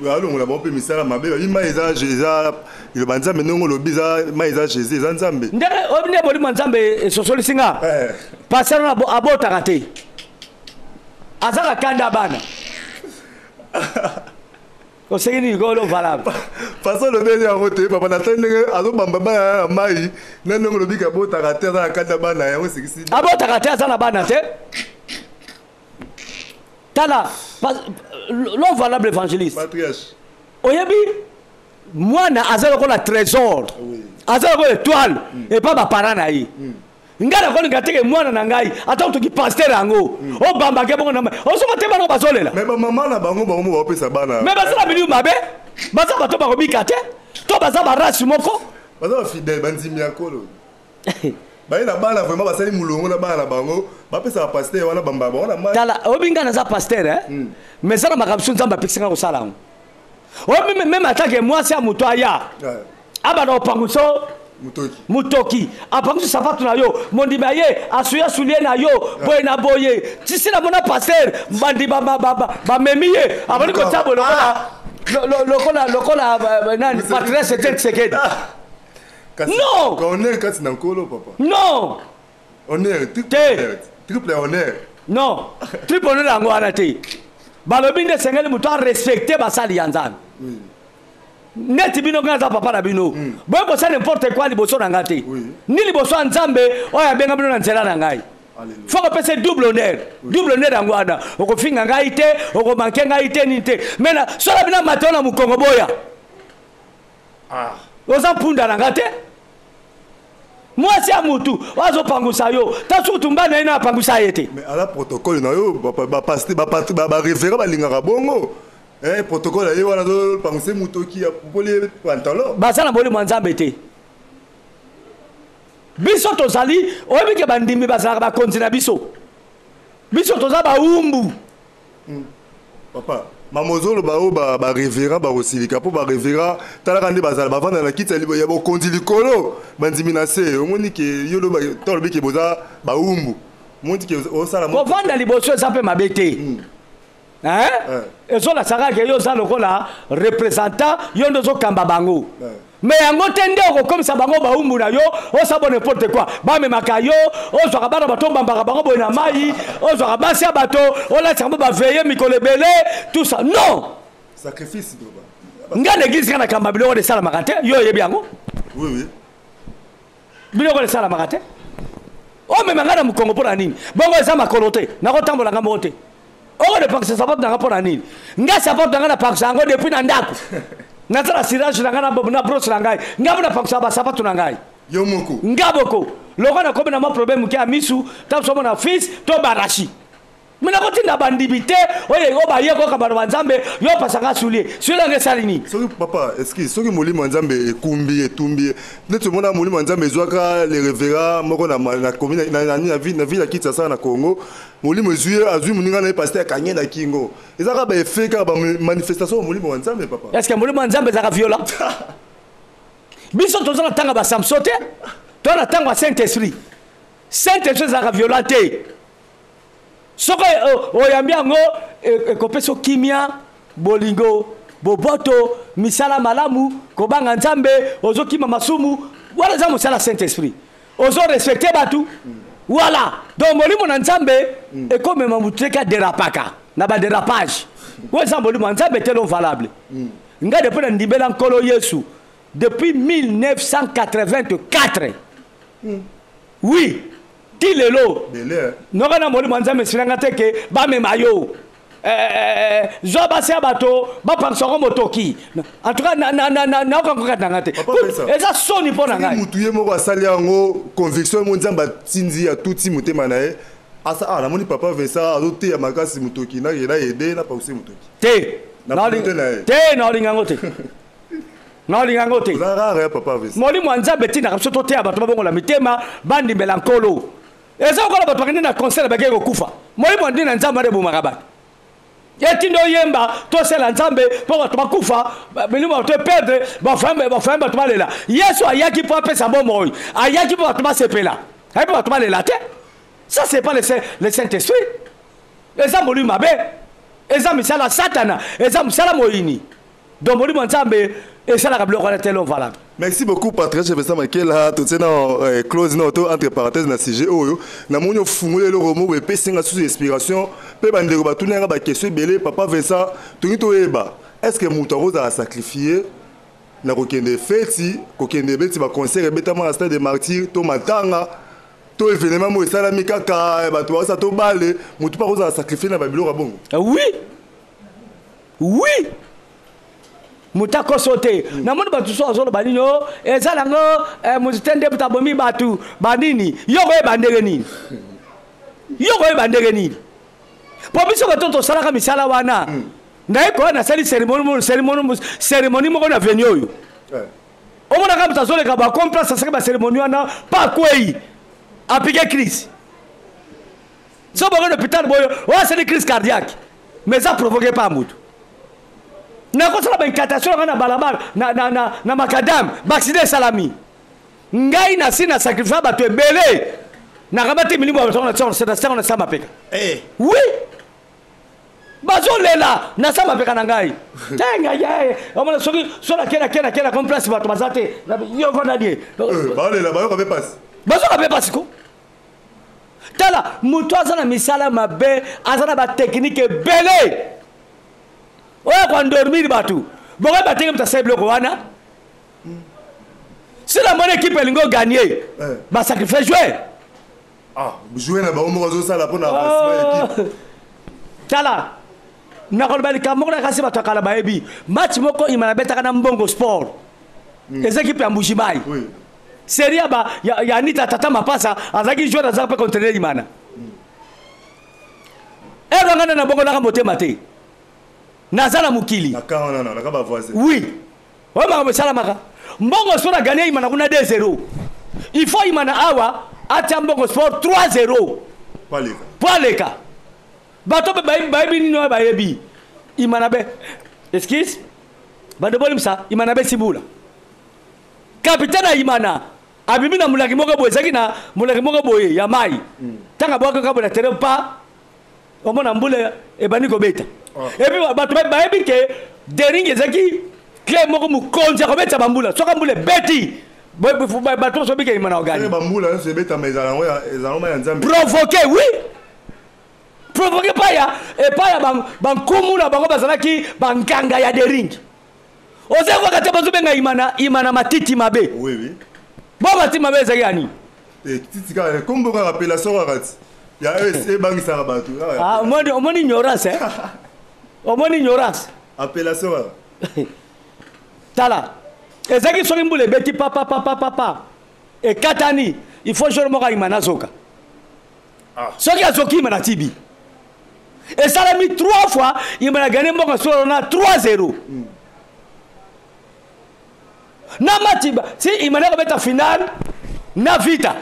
Alongola bango mpe misala mabe, babi mai eza eza liloba Nzambe, ndenge olobi eza mai eza Jésus, eza Nzambe. Ndenge oyebi nde molimo ya Nzambe esosolisi nga. Pasteur wana abotaka te, azaka kanda bana. Oseki nini kolo valable? Façon olobeli yango te papa, natali ndenge azobamba bana na mai na ndenge olobi ke abotaka te, aza na kanda bana yango esekisi. Abotaka te, aza na bana te. Tala, l'homme valable évangéliste. Patriarche. Oyebi mwana aza lokola trésor. Oui. Aza lokola étoile et pas ba parents na ye. Ngai nakolinga te ke mwana na ngai ata otoki pasteur yango obambake bongo na mai. Ozonga te bana bazolela. Mais ba mama na bango bango mo bapesa bana. Mais baza na milieu mabe, baza bato bakobika te, to baza ba race moko. Baza ba fidèle, bandimi ya kolo. Baye na bana vraiment basali mulongo na bana na bango, bapesa ba pasteur wana bamba bango na mai. Tala, oyebi ngai naza pasteur, hein? Mais eza na makambo mosusu Nzambe apekisi ngai kosala yango. Oyebi même atake mwasi ya moto aya. Abana opanguso Mutoki. Mutoki. Apanguso sapatu na yo, mondima ye, asuya soulier na yo, boye na boye. Tisi na mona pasteur, bandi ba ba ba ba memi ye. Abani ko tabo lokola lokola lokola nani Patrice Etienne Tshisekedi. Kasi, Non. Quand on est kasi na nkolo papa. Non. Honneur, triple Te. honneur, triple honneur. Non, triple honneur yango wana te. Balobi nde sengeli moto a respecter basali ya Nzambe. Neti bino nga za papa na bino. Boye kosala n'importe quoi liboso na nga te. Ni liboso ya Nzambe oyo abenga bino na nzela na ngai. Alléluia. Faut kopesa double honneur. Double honneur yango wana. Okofinga ngai te, okomanke ngai te nini te. Mais na sola bino mateo na mokongo boya. Oza mpunda na nga te. Mwasi ya mutu oyo azopangusa yo, ta soki tumba na ye na apangusa ye te. Mais ala protocole na yo, ba pasteur, ba patri, ba révérend balingaka bongo. Protocole ye wana azopanguse mutoki ya popoli pantalon. Baza na molimo ya Nzambe te. Biso tozali, oyebi ke bandimi bazalaka bakonzi na biso. Biso toza baumbu. Papa, mamozolo ba oyo ba révérend bakosilika mpo ba révérend talaka nde bazala bavanda na kiti ya bokonzi likolo bandimi na se. Omoni ke yo loba, to olobi ke boza baumbu. Omoni ke osala Kovanda liboso eza mpe mabe te. Hein? Ezolasaka ke yo oza lokola représentant, yo nde ozokamba bango. Mais yango te nde okokomisa bango baumbu na yo, osabo n'importe quoi. Bamemaka yo, ozwaka bana bato, obambaka bango boye na mai, ozwaka basi ya bato, olatisaka bango, baveye mikolo ebele, tout ça, non. Sacrifice. Nga na église, nga nakamba, biloko wana esalamaka te. Yo oyebi yango. Oui, oui. Biloko wana esalamaka te. Omema ngai na mokongo mpo na nini? Bongo eza makolo te, nakotambola nga moko te. Okodepakisa sapato na nga mpo na nini? Nga sapato na nga napakisa yango depuis na ndako. Naza na cirage na ngai na brosse na ngai. Nga mpo napakisaka basapato na ngai. Yo moko. Nga boko lokola nakomi na mwa problème moke ya misu, ta so mona fils to barashi, me nakotinda bandimi te. Oyo oyo baye koyoka bano ba Nzambe, yo opasaka soulier, soulier yango esali nini? Soki papa, excuse, soki molimo ya Nzambe ekumbi, etumbi ye, neti omona molimo ya Nzambe ezwaka le révérend moko na commune na ville ya Kinshasa, na Congo, molimo ezwi ye, azwi moninga na ye pasteur, akangi ye na kingo. Eza kaka baeffet, kaka bamanifestation ya molimo ya Nzambe, papa. Est ce que molimo ya Nzambe ezalaka violent? Biso toza na ntango ya baSamson te, toza na ntango ya Saint Esprit. Saint Esprit ezalaka violent te. Soki oyambi yango, ekopesa yo kimia, bolingo, boboto, misala malamu, kobanga Nzambe, ozokima masumu. Wana eza mosala Saint Esprit. Ozorespecte bato. Voilà. Donc molimo na Nzambe ekomema motu teke aderapaka na badérapage oyo eza molimo ya Nzambe te. Lo valable, ngai depuis na ndimela Nkolo Yesu depuis 1984, oui, ti lelo, noka na molimo ya Nzambe esilanga te ke bamema yo, zwa basi ya bato, bapangisa yango motoki. En tout cas, naokango kati na nga te, eza soni mpo na ngai. Mutu ye moko asali yango, conviction mo Nzambe atindi, atuti motema na ye, asa. Ah, namoni papa Vincent azoteya makasi, motoki nakenda ede napakuse motoki. Te te, naolinga yango te, naolinga yango te. Molimo ya Nzambe etindaka biso toteya bato, babongola mitema, bandimela Nkolo. Eza lokola bato bakende na concert, bakei kokufa. Molimo nde na Nzambe wana ebomaka bato. Etindi oyemba, tosela Nzambe mpo bato bakufa, milimo bato eperdre, bafambe bato balela. Yesu ayaki mpo apesa bomoi, ayaki mpo bato basepela, ayaki mpo bato balela te. Ça, c'est pas le Saint Esprit. Eza molimo mabe, eza misala Satana, eza mosala moyini. Donc molimo ya Nzambe esalaka biloko wana te, l'homme valable. Merci beaucoup, Patrice Vincent Makela. Totie na close na to entre parenthèse na sujet oyo. Namoni ofungoli eloko moko epesi nga susu inspiration mpe bandeko batuni yanga baquestion ebele. Papa Vincent, tolingi toyeba, est ce que moto akozala sacrifié na kokende feti, kokende beti baconcert ebetama na Stade de Martyr, to matanga, to événement moko esalami kaka, bato baosa to bale, motu mpe akozala sacrifié na babiloko ya bongo? Oui, moto akoso te. Namoni bato so azoloba nini o eza nango, moto te nde moto abomi bato banini. Yo koyeba ndenge nini? Yo koyeba ndenge nini? Mpo biso bato tosalaka misala wana, naye koya, nasali cérémonie moko na veni oyo, omonaka moto azoleka bacomplace, asaki bacérémonie wana, pa akwei, apike crise. So boke na hôpital boyo, oyo asali crise cardiaque, mais eza provoqué par motu. Nakosala baincantation nanga na balabala, na macadam, baaccident esalami. Ngai nasi na sacrifie bato ebele, nakabati milimo ya bato na sango na sa mapeka. Oui, bazolela na sa mapeka na ngai te. Ngai ye omona soki so nake nake nake na comme place bato baza te, yo vanda die. Baolela, bayoka mpe pasi. Bazoka mpe pasi ko. Tala, moto aza na misala mabe, aza na batechnique ebele oyo koendormir bato. Bokoyeba tenge moto asali biloko wana. Si namoni équipe elingi oganye, basacrifie joueur. Ah, joueur na bango moko azosala mpona avancement ya équipe. Tala, nakoloba likambo moko na kasi bato ya kala bayebi. Match moko ima nabetaka na Mbongo Sport, eza équipe ya Mbujimayi. Série ya, ba, ya Anita Tata Mapasa azalaki joueur, azalaki mpe conteneur Imana. Ero nga nde nabongolaka motema te, naza na mokili. Na camp wana, na camp bavoisin. Oui, oyo makambo esalamaka. Mbongo Sport aganye Imana kuna 2-0, il faut Imana awa atia Mbongo Sport 3-0. Paleka. Po aleka. Bato mpe bayebi nini oyo bayebi Imana be, excuse, bando bolimisa Imana be sibula. Capitaine ya Imana abimi na molangi moko boye, ezalaki na molangi moko boye ya mai. Ntango abwaki kaka boye na terrain, pa omona mbula ebandi kobeta. Et puis bato bayebi ke Daring ezalaki clé moko mokonzi akobetisa bambula. Soki mbula ebeti, bato nyonso babika Imana ogani. Bambula nyonso ebetama ezala yango ya Nzambe. Provoqué, oui, provoqué epai ya epai ya bankumu na bango, bazalaki banganga ya Daring. Oza kaka te, bazobenga Imana, Imana matiti mabe. Oui oui. Bo matiti mabe ezalaki ya nini? Titi kaka, kombo kaka, appellation kaka ti ya ebangisaka bato. Ah, omoni, omoni ignorance, eh? Omoni ignorance. Appellation kaka. Tala, ezalaki soki mbula ebeti papapapapapa, ekatani, il faut jour moko ayima nazoka. Soki azoki, Imana tibi esalami trois fois, Imana gagné mboka solo na 3-0 na match. Si Imana akobeta finale na Vita,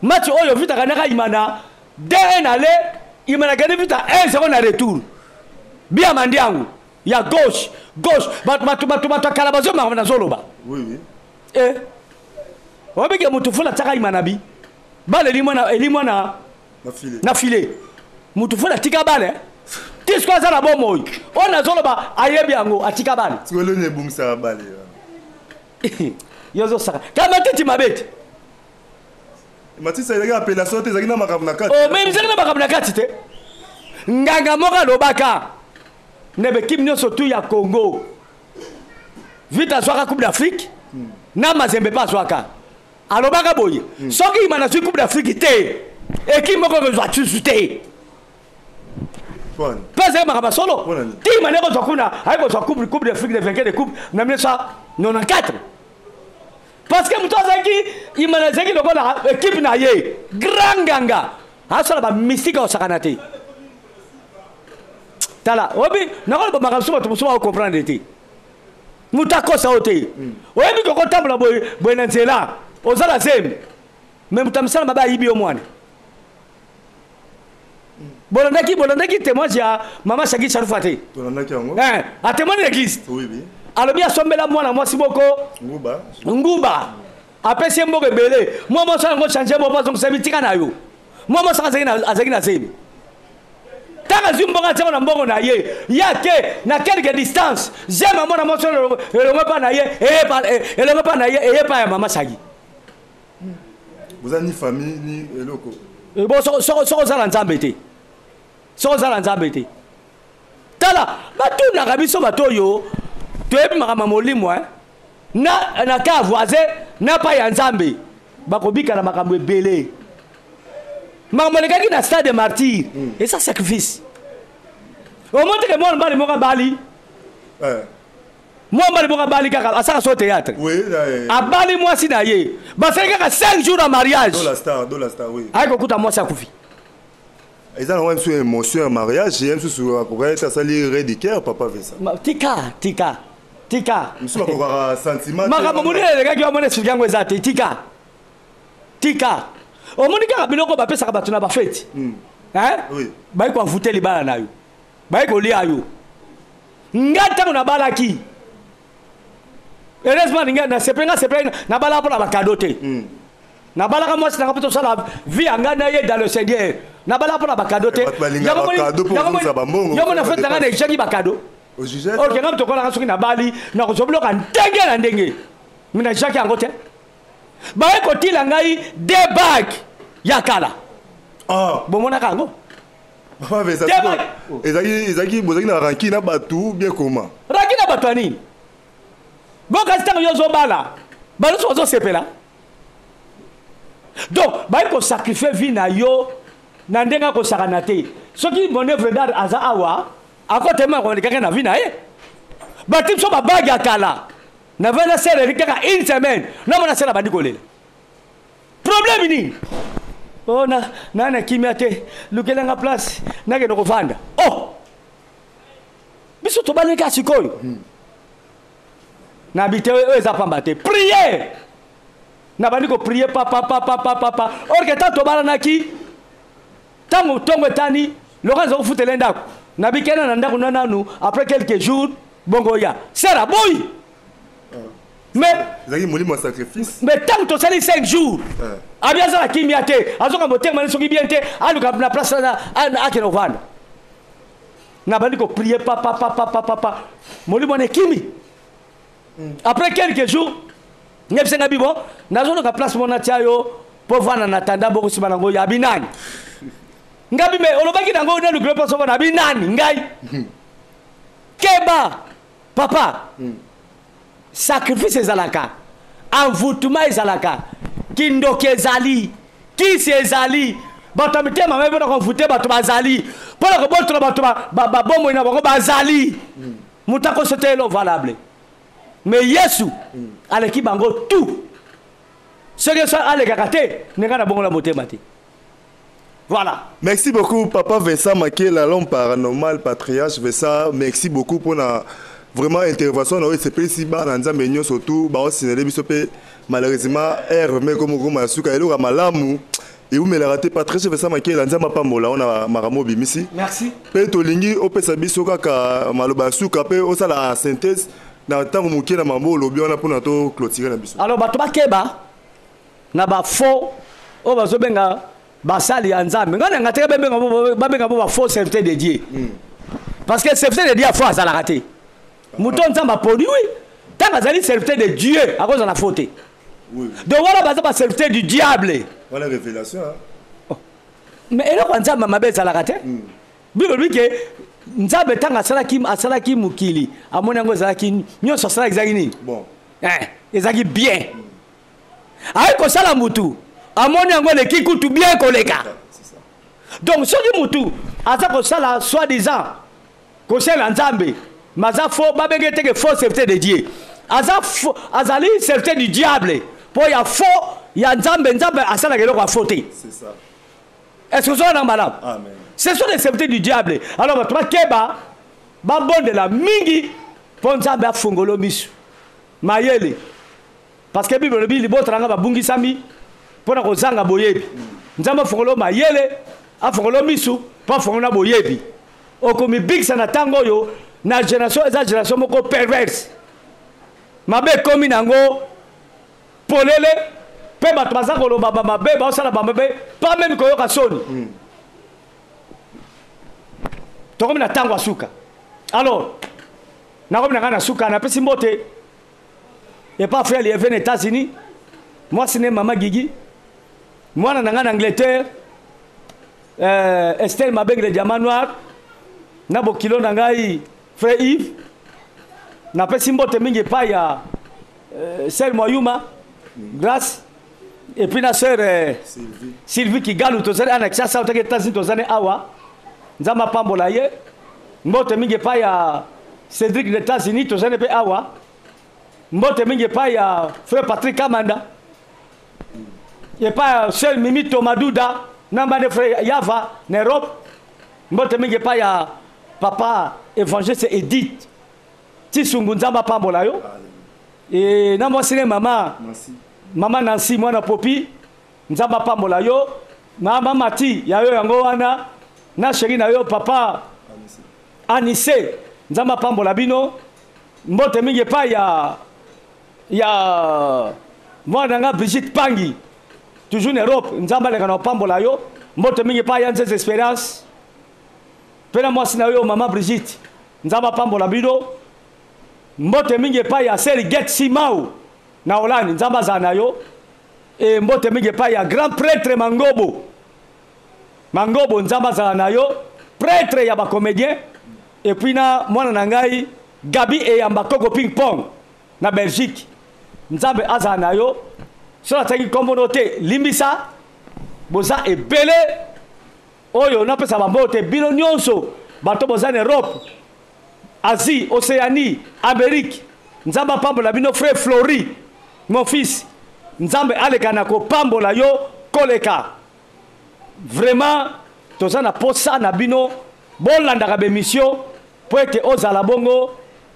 match oyo Vita kanaka Imana 2-1 aller, Imana gagné Vita 1-0 na retour. Bia Mandiangu ya gauche gauche, bato bato bato bato akala bazomaka, nazoloba. oui oui Eh, obike motu fula tiaka Imana bi bale elimwa elimwa na na filet. Na filet. Motu fula atika bale ti siko aza na bomoi oyo nazoloba, ayebi yango, atika bale. Sikoyo eloni ebungisaka bale? Yo ozosaka ka matiti mabe te. Matiti ezalaki appellation te, ezalaki na makambo na kati. Mais ezalaki na makambo na kati te. Nganga moko alobaka na bekipe nyonso tu ya Congo, Vite azwaka Coupe d'Afrique na Mazembe mpe azwaka. Alobaka boye: soki Imana azwi Coupe d'Afrique te, équipe moko ekozwa susu te. Mpe azalaki makambo ya solo. Ti Imana ekozwa kuna, aye kozwa Coupe d'Afrique de vainqueur de coupe na 1994, parce que moto azalaki Imana ezalaki lokola équipe na ye. Grand nganga asala bamystique, akosakana te. Tala, oyebi, nakoloba makambo mosusu, bato mosusu bakocomprendre te. Moto akosa yo te. Oyebi kokotambola boye boye na nzela, oza na zemi, mais moto ya misala mabe ayibi yo mwana. Bolandaki, bolandaki témoignage ya mama Shaki Sharufa te? Tolandaki yango. Atémoigne l'église. oui oui Alobi asombela mwana mwasi moko nguba. Nguba, apesi ye mboka ebele. Mwa mwasi yango change bo bazongisa bitika na yo. Mwa mwasi azalaki na zemi. Ntango azwi mbongo, atiango na mbongo na ye, ye ake na quelque distance, zema mwana mwasi elongo epa na ye, elongo epa na ye, eye epa ya mama Sagi. Boza ni famille ni eloko. Bon, soko oza na Nzambe te, soko oza na Nzambe te. Tala, batunaka biso bato oyo toyebi makambo ya molimo, na ka voisin na pa ya Nzambe, bakobika na makambo ebele. Makambo elekaki na Stade Martyr, eza sacrifice. Omoni teke mwana mobali moko abali, mwana mobali moko abali kaka, asaka so théâtre. Abali mwasi na ye, basali kaka 5 jours ya mariage. Dola Star, Dola Star, oui. Ayi kokuta mwasi akufi. Eza nango mosusu émotion ya mariage, ye mosusu akokaki ete asali redi cœur, papa Vesa. Tika, tika, tika. Mosusu bakokaka sentiment te. Makambo monene elekaki, wamona explique yango eza te. Tika, tika. Omoni kaka biloko bapesaka bato na bafeti, hein? Oui. Bayi koavute libala na yo, bayi kolia yo. Nga ntango nabalaki, heureusement ninga nasepeli, nga sepeli, nabalaka mpo na bacadeau te. Nabalaka mwasi nanga mpo tosala vie ya ngai na ye dans le Seigneur. Nabalaka mpo na bacadeau te. Bato balingaka bacadeau mpo kozongisa bambongo. Yango na fête nanga na ejaki bacadeau. Ojuge. Ok, nga moto okolanga, soki nabali, nakozwa biloko ya ndenge na ndenge, mais najaki yango te. Baye kotila ngai deux bagues ya kala. Bomonaka yango. Papa Vesa, ezalaki bozalaki na rancune na bato bien koma? Rancune na bato ya nini? Bokasi ntango yo ozobala, banyonso bazosepela. Donc bayi kosacrifie vie na yo na ndenge akosakana te. Soki mon œuvre d'art aza awa, akotema kolekaka na vie na ye. Bati biso babagues ya kala na vai na sere kaka une semaine, namona sere abandi kolela. Problème nini? O na na kimia te, lukelanga place nakende kovanda. Oh, biso tobaleka sikoyo na bite oyo eza pamba te. Prière, nabandi koprier papa papa papa papa. Or que ntango tobalanaki, ntango ntongo etani, loka eza kofutela ndako, nabikena na ndako na nanu. Après quelques jours, bongo ya sera boyi, mais Ezalaki molimo ya sacrifice. Mais ntango tosali 5 jours, abi aza na kimia te, azoka motema ne soki bien te, aluka na place akende kovanda. Nabandi koprier papa papa papa papa, molimo wana ekimi. Après quelques jours, nyebisa ngai bibo, nazoluka place moko natia yo mpo vanda na tanda boko nsima nango yabi nani. Ngai me olobaki nango nalukilo mpo soko nabi nani ngai. Keba papa, sacrifice ezalaka, envoûtement ezalaka, kindoki ezali, kisi ezali, bato ya mitema mabe mpona koenvoûte bato bazali, mpona kobotola bato babomoi na bango bazali. Moto akoso te elo valable, mais Yesu aleki bango tout. Soki so alekaka te, ndenge na bongo na motema te. Voilà. Merci beaucoup, Papa Vincent Makela, l'homme paranormal, patriarche Vincent. Merci beaucoup pour la vraiment intervention. Na sepelisi bana Nzambe nyonso surtout baosinele biso mpe. Malheureusement r me komokoma ya suka, eloko ya malamu eumelaka te. Patriarche Vincent Makela, Nzambe apambola ona makambo obimisi. Merci. Mpe tolingi opesa biso kaka maloba ya suka mpe osala synthèse na ntango moke na mambo olobi wana mpona toclôturer na biso. Alors bato bakeba na bafaux oyo bazobenga basali ya Nzambe. Ngai nanga teke babenga bo bafaux serviteur de Dieu, parce que serviteur de Dieu afo azalaka te. Moto Nzambe aponi, oui, ntango azali serviteur de Dieu, akozala faux te. Donc wana baza baserviteur du diable. Wana révélation, hein? Mais eloko ya Nzambe mabe ezalaka te. Bible elobi ke Nzambe ntango asalaki mokili, amoni yango ezalaki nyonso asalaki ezalaki nini? Bon. Ezalaki bien. Ayi kosala mutu, amoni yango eleki kutu bien koleka. Donc soki mutu aza kosala soi-disant kosala Nzambe, mais aza faux, babenge teke faux serviteur de Dieu, aza faux, azali serviteur du diable. Mpo ya faux ya Nzambe, Nzambe asalaka eloko ya faux te. C'est ça. Est-ce que ozona malamu? Amen. Ce sont des serviteurs du diable. Alors bato bakeba, babondela mingi mpo Nzambe afungolo miso mayele, parce que Bible elobi libota na nga babungisami mpo na kozanga boyebi. Nzambe afungolo mayele, afungolo miso mpo afungola boyebi. Okomibikisa na ntango oyo na génération eza génération moko perverse, mabe ekomi nango polele mpe bato baza koloba bamabe, baosala bamabe pas même koyoka soni. Tokomi na ntango ya suka. Alors nakomi na ngai na suka, napesi mbote epa frère Lieve na États-Unis, mwasi ne mama Gigi, mwana na ngai na Angleterre, Estelle Mabenge le diamant noir, na bokilo na ngai frère Yves. Napesi mbote mingi epai ya sœur Mwayuma Grâce et puis na sœur Sylvie, Sylvie Kigalu. Tozali ana Kinshasa, otaki États-Unis, tozali awa, Nzambe apambola ye. Mbote mingi epai ya Cédric des États-Unis, tozali mpe awa. Mbote mingi epai ya frère Patrick Kamanda, epai ya sœur Mimi Tomaduda na mbande frère Yava na Europe. Mbote mingi epai ya papa évangéliste Edith Tisungu, Nzambe apambola yo. E na mwasi ne mama Nancy. Mama Nancy mwana Popi, Nzambe apambola yo. Mama Mati ya yo yango wana na chéri na yo papa Anissé. Anissé, Nzambe apambola bino. Mbote mingi epai ya mwana nga Brigitte Pangi, toujours na Europe, Nzambe aleka na kopambola yo. Mbote mingi epai ya Nzeze Espérance mpe na mwasi na yo mama Brigitte, Nzambe apambola bino. Mbote mingi epai ya Seri Get Simau na Hollande, Nzambe azala na yo. E mbote mingi epai ya grand prêtre Mangobo Mangobo, Nzambe azala na yo, prêtre ya bacomédien. Et puis na mwana na ngai Gabi Eyamba Koko Ping Pong na Belgique, Nzambe azala na yo. So nataki nkombo no te, limbisa, boza ebele oyo napesa bambote bino nyonso bato boza na Europe, Asie, Océanie, Amérique, Nzambe apambola bino. Frère Flori, mon fils, Nzambe aleka na kopambola yo koleka. Vraiment toza na posa na bino, bolandaka bémission po ete ozala bongo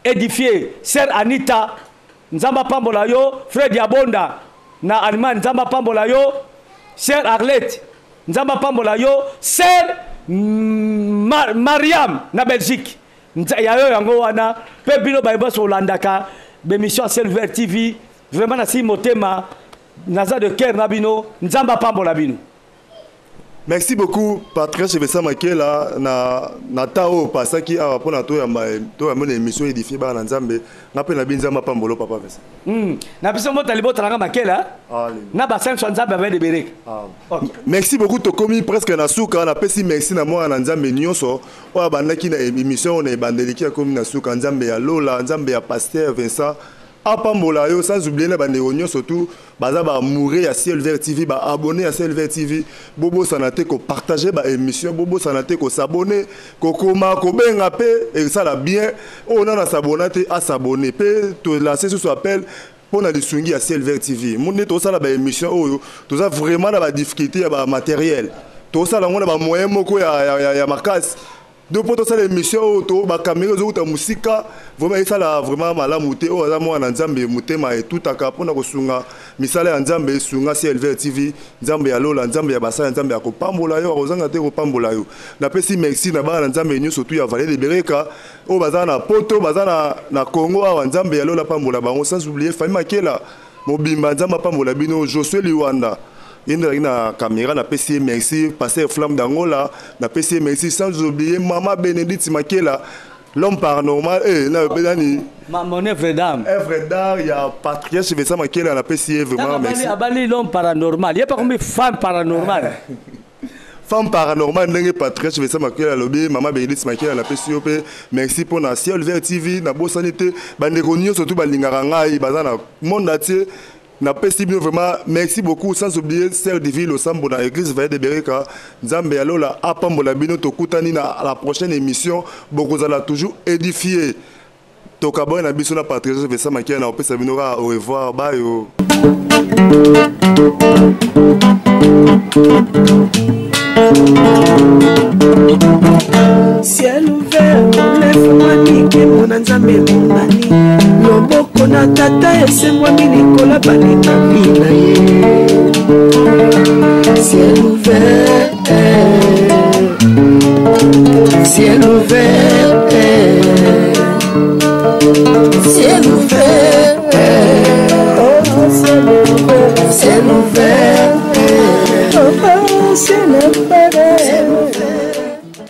édifié. Sœur Anita, Nzambe apambola yo. Frère Diabonda na Allemagne, Nzambe apambola yo. Sœur Arlette, Nzambe apambola yo. Sœur Mariam na Belgique, ya yo yango wana mpe bino baye nyonso olandaka bémission ya Ciel Ouvert TV, vraiment nasi motema naza de cœur na bino, Nzambe apambola bino. Merci beaucoup, Patrice Vincent Makela. Na ta oyo pasaki awa mpona toyamba toyamba na émission Édifie bana na Nzambe. Nga mpe na bi Nzambe apambolo, papa Vincent. Na biso mota libota nanga Makela na basenso ya Nzambe avede bereka. Ok. Merci beaucoup. Tokomi presque na suka. Napesi merci na mwana na Nzambe nyonso oyo abandaki na émission oyo na ebandeliki, akomi na suka. Nzambe ya lola, Nzambe ya pasteur Vincent apambola yo, sans oublier na bandeko nyonso tu baza baamoureux ya Ciel Vert TV, baabonné ya Ciel Vert TV. Bobosana te kopartage baémission, bobosana te kos'abonner, kokoma, kobenga mpe esala bien. Oyo nano as'abonner te, as'abonner mpe. Tolance susu appel mpo na lisungi ya Ciel Vert TV. Nde tosala baémission oyo, toza vraiment na badifficulté ya bamatériel. Tosala yango na bamoyen moko ya makasi. Donc mpo tosala émission oyo, to bacaméra ezokuta mosika, vraiment esala vraiment malamu te. Oyo aza mwana na Nzambe, motema etutaka mpona kosunga misala ya Nzambe, esunga Ciel Vert TV. Nzambe ya lola, Nzambe ya basala, Nzambe ya kopambola yo, akozanga te kopambola yo. Napesi merci na bana na Nzambe nyonso tu ya Vallée de Bereka, oyo baza na Poto, baza na Congo awa. Nzambe ya lola apambola bango, sans oublier famille Makela mobimba. Nzambe apambola bino. Josue Liwanda, ye nde azalaki na caméra, napesi ye merci. Pasteur Flamme d'Angola, napesi ye merci, sans oublier mama Bénédicte Makela, l'homme paranormal, na nani. Mon œuvre d'âme. Œuvre d'art ya patriarche Vincent Makela, napesi ye vraiment merci. Abali l'homme paranormal, ye pa komi femme paranormal. Femme paranormal, ndenge patriarche Vincent Makela alobi. Mama Bénédicte Makela, napesi yo mpe merci mpo na Ciel Vert TV. Nabosani te bandeko nyonso tu balingaka ngai, baza na monde entier, napesi bino vraiment merci beaucoup, sans oublier sœur Divine Losambo na église Vallée de Bereka. Nzambe ya lola apambola bino. Tokutani na la prochaine émission, bokozala toujours édifié. Tokaboye na biso na patriarche Vincent Makela na kopesa bino kaka au revoir bayo. Ciel ouvert efungwami, nkembo na Nzambe emonani, loboko na tata esembwami likolo balekami na ye. Ciel ouvert, ciel ouvert.